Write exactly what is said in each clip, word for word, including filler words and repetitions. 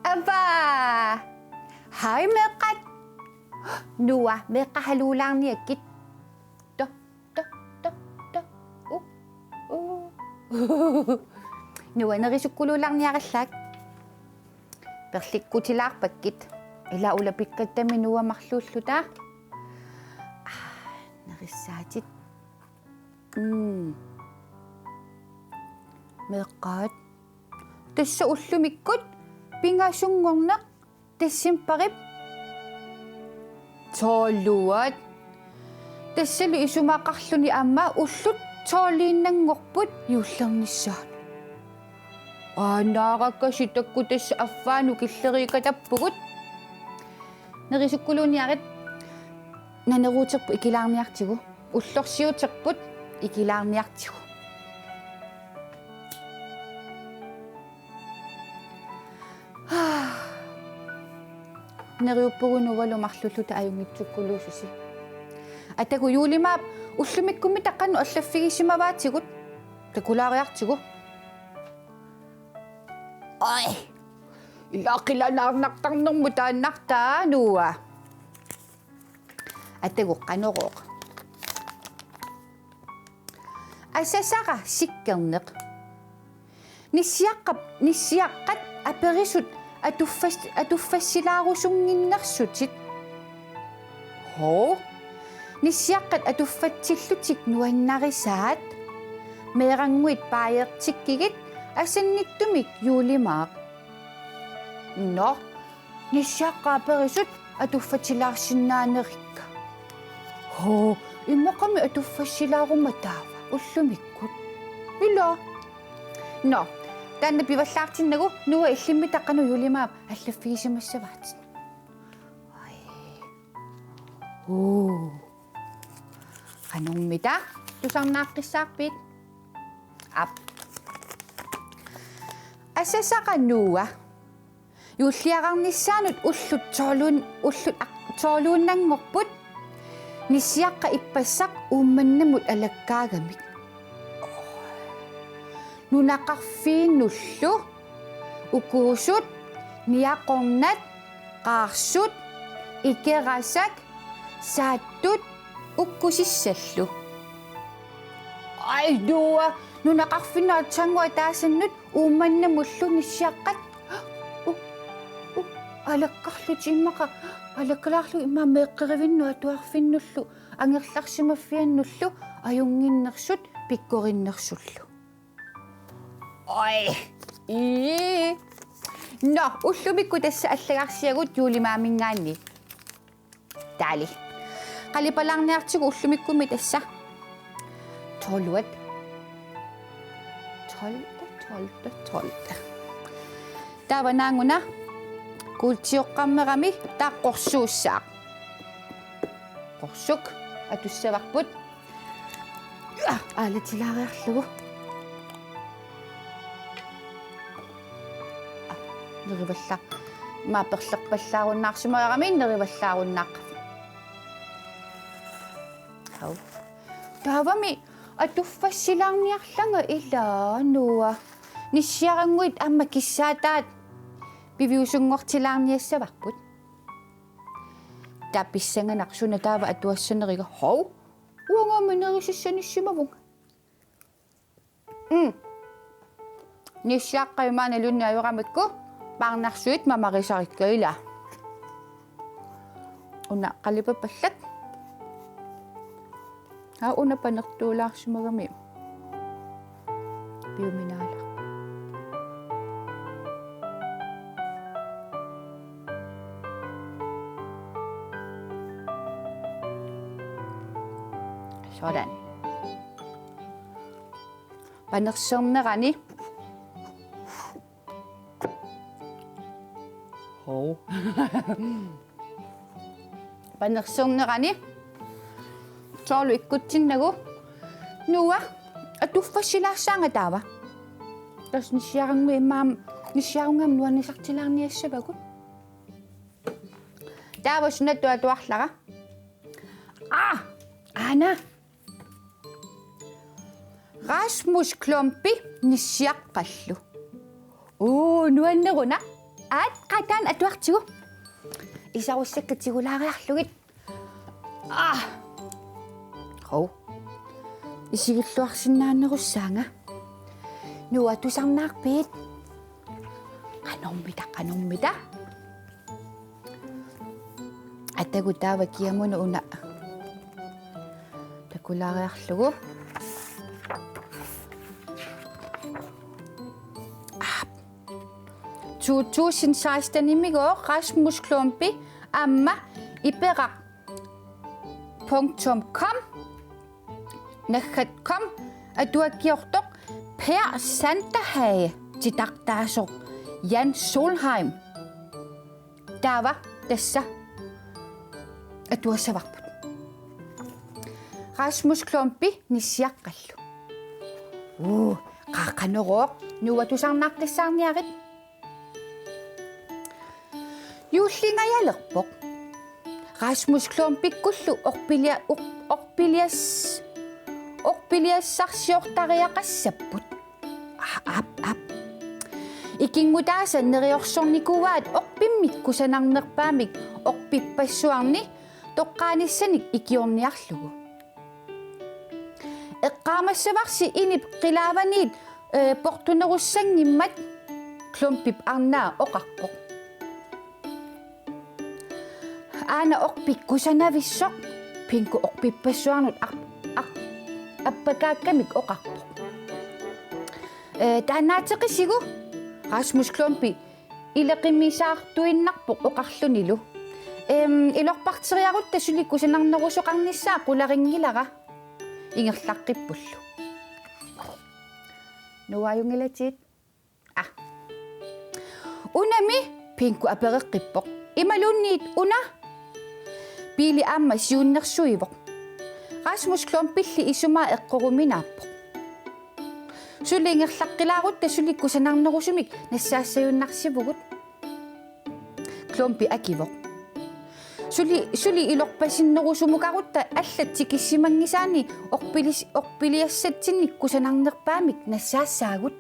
Avaa! Hej, meeqqat! Noah, meeqqat haluulaarniakkit. To, to, to, to. U, u. Noah, nerisukkuluulaarniarallaak. Perlikkutilaarpakkit. Ila ulapikkattami Noah marluulluta. Aa, nerissaatit. Mm. Meeqqat. Tassa ullumikkut pingasunngorneq decembarip tolviat. Tassalu isumaqarluni aamma ullut tolviinnanngorput juullernissaat. Aanarakasi taakku tassa affaanut killeriikatappugut. Nerisukkuluuniarit, naneruuterput ikilaarniartigu. Ullorsiuterput ikilaarniartigu. Neriuppugut Noahlu marluulluta ajunngitsukkuluususi. Atagu juulimaap ullumikkummi taakku qanoq allaffigisimavaatigut. Takulaariartigu. Oj. Ila qilanaarnartarnermut taannartaa, Noah. Atagu qanorooq. Asasara sikkerneq. Nissiaqqap-, nissiaqqat aperisut atuffas-, atuffassilaarusunnginnersutit. Hov. Nissiaqqat atuffatsillutik nuannarisaat. Meerannguit paajertikkigit asannittumik juulimaaq. Nå, nissiaqqat aperisut atuffatsilaarsinnaanerikka. Hov, immaqami atuffassilaaruma taava ullumikkut. Ila. Nå, taanna pivallaartinnagu Noah illimmi taakku qanoq juulimaap allaffigisimassavaatit. Oj. Uu. Qanormita tusarnaaqqissaarpit? Aap. Asasara Noah. Juulliararnissaanut ullut tolviun-, ullut aq-, tolviinnanngorput nissiaqqap ippassaq Uummannamut alakkaagamik. Nunaqarfiinullu ukuusut, niaqornat, qaarsut, ikerasak, saattut, ukkusissallu. Oj, Noah, nunaqarfinnut aatsaannguaq taasannut Uummannamullu nissiaqqat. U, u, alakkarlutik immaqa, alakkalaarlugit immaqa meeqqerivinnut atuarfinnullu, angerlarsimaffiannullu, ajunnginnersut, pikkorinnersullu. Oj. Ii. Nå, ullumikkut tassa allagarsiagut juulimaaminngaanniit. Taali. Qalipalaarniartigu ullumikkummi tassa. Tolviat. Tolv, tolv, tolv. Taava naanguna kuultioqqammerami taava qorsuussaaq. Qorsuk atussavarput. Aalatilaariarlugu. Nerivalla-, maa perlerpallaarunnaarsimagami nerivallaarunnaaqqa. Hau. Taavami atuffassilaarniarlanga ilaa Noah. Nissiarannguit aamma kissaataat piviusunngortilaarniassavarput. Taava pissanganaq suna taava atuassaneriga, hov. Uanga aamma nerisassanissimavunga. Mm. Nissiaqqat imaannaluunniit ajoramikku paarnarsuit mamarisarikka ilaa. Una qalipapallat. Aa, una panertuulaarsimagami. Piuminaala. Sådan. Panersernerani. Hov. Panersernerani Soorlu ikkutsinnagu. Noah, atuffassilaassavara taava. Tassa nissiarannguit immaqa, nissiarannguit nuannisartilaarniassavagut. Taava sunaana atuarlara? Aa, aana. Rasmus Klumpi nissiaqqallu. Uu, nuanneruna. Aat, qaa taanna atuartigu. Isarussakka tigulaariarlugit. Aa. Hov. Isigilluarsinnaanerussaanga. Noah, tusarnaarpit? Qanormita, qanormita? Atagu taava kiamuna una takulaariarlugu. Aa. To tusind seksten-imigooq Rasmus Klumpi aamma iperaq punktum com, naggat punktum com, atuakkiortoq Per Sanderhage titartaasoq Jan Solheim. Taava tassa atuassavarput. Rasmus Klumpi nissiaqqallu. Uu, qaa qanorooq, Noah tusarnaaqqissaarniarit. Juullingajalerpoq. Rasmus Klumpikkullu orpilia-, or-, orpilias-, orpiliassarsiortariaqassapput. Aa, aap, aap. Ikinngutaasa neriorsornikuuaat orpimmik kusanarnerpaamik orpippassuarni toqqaanissanik ikiorniarlugu. Eqqaamassavarsi inip qilaavaniit, eh, portunerussanngimmat, Klumpip arnaa oqarpoq. Aana orpik kusanavissoq, Pingu orpippassuarnut ar-, ar-, appakaakkamik oqarpoq. Eh, taannaateqisigu, Rasmus Klumpi ileqimisaartuinnarpoq oqarlunilu: Em, ilorparteriarutta suli kusanarnerusoqarnissaa qularinngilara. Ingerlaqqippullu. Noah, ajunngilatit. Aa. Unami? Pingu apereqqippoq. Imaluunniit una? Biili aamma siunnersuivoq. Rasmus Klumpilli isumaa eqqoruminaappoq. Suli ingerlaqqilaarutta suli kusanarnerusumik nassaassajunnarsivugut. Klumpi akivoq. Suli, suli ilorpasinnerusumukarutta allat tikissimanngisaanni orpilis-, orpiliassatsinnik kusanarnerpaamik nassaassaagut.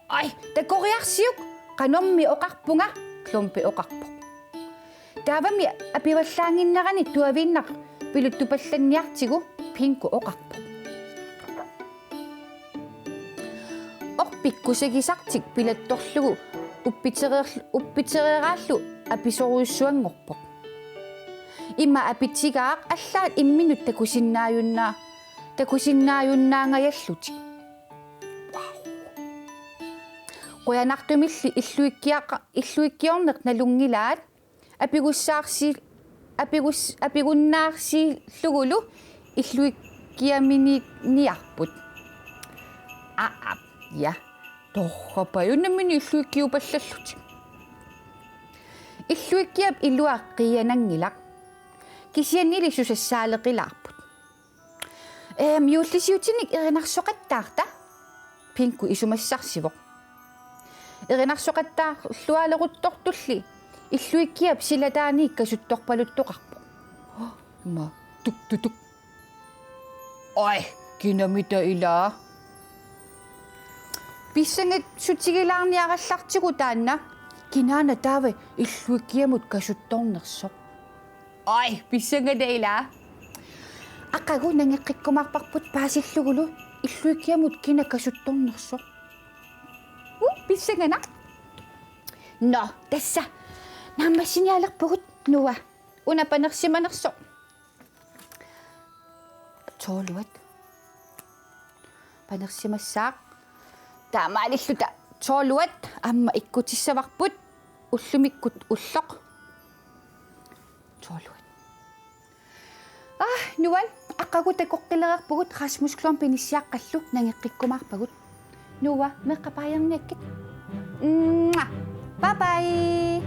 Ai, takoriarsiuk, qanormi oqarpunga, Klumpi oqarpoq. Taavami apivallaannginnerani tuaviinnaq piluttupallanniartigu, Pingu oqarpoq. Orpik kusagisartik pilattorlugu uppitereerl-, uppitereeraallu apisorujussuanngorpoq. Ima apitigaaq allaat imminnut takusinnaajunnaa-, takusinnaajunnaangajallutik. Qujanartumilli illuikkiaqa-, illuikkiorneq nalunngilaat, apigussaarsi-, apigus-, apigunnaarsiillugulu illuikkiaminiarput. Aap, ja. Torrapajunamini illuikkiupallallutik. Illuikkiap ilua qiiananngilaq. Kisiannili susassaaleqilaarput. Em, juullisiutinik erinarsoqattaarta, Pingu isumassarsivoq. Erinarsoqattaarlualeruttortulli illuikkiap silataaniit kasuttorpaluttoqarpoq. Ma, tuk, tuk, tuk. Oj, kinamita ilaa? Pissangassutigilaarniarallartigu taanna. Kinaana taava illuikkiamut kasuttornersoq? Oj, pissanganaq ilaa. Aqagu nangeqqikkumaarparput paasillugulu illuikkiamut kina kasuttornersoq. Uu, pissanganaq. Nå, tassa. Naammassinialerpugut, Noah. Una panersimanersoq. Toorluat. Panersimassaaq. Taamaalilluta toorluat aamma ikkutissavarput ullumikkut ulloq. Toorluat. Aa, Noah, aqagu takoqqilereerpugut Rasmus Klumpi nissiaqqallu nangeqqikkumaarpagut. Noah, meeqqat baajerniakkit. Mwah. Bye bye.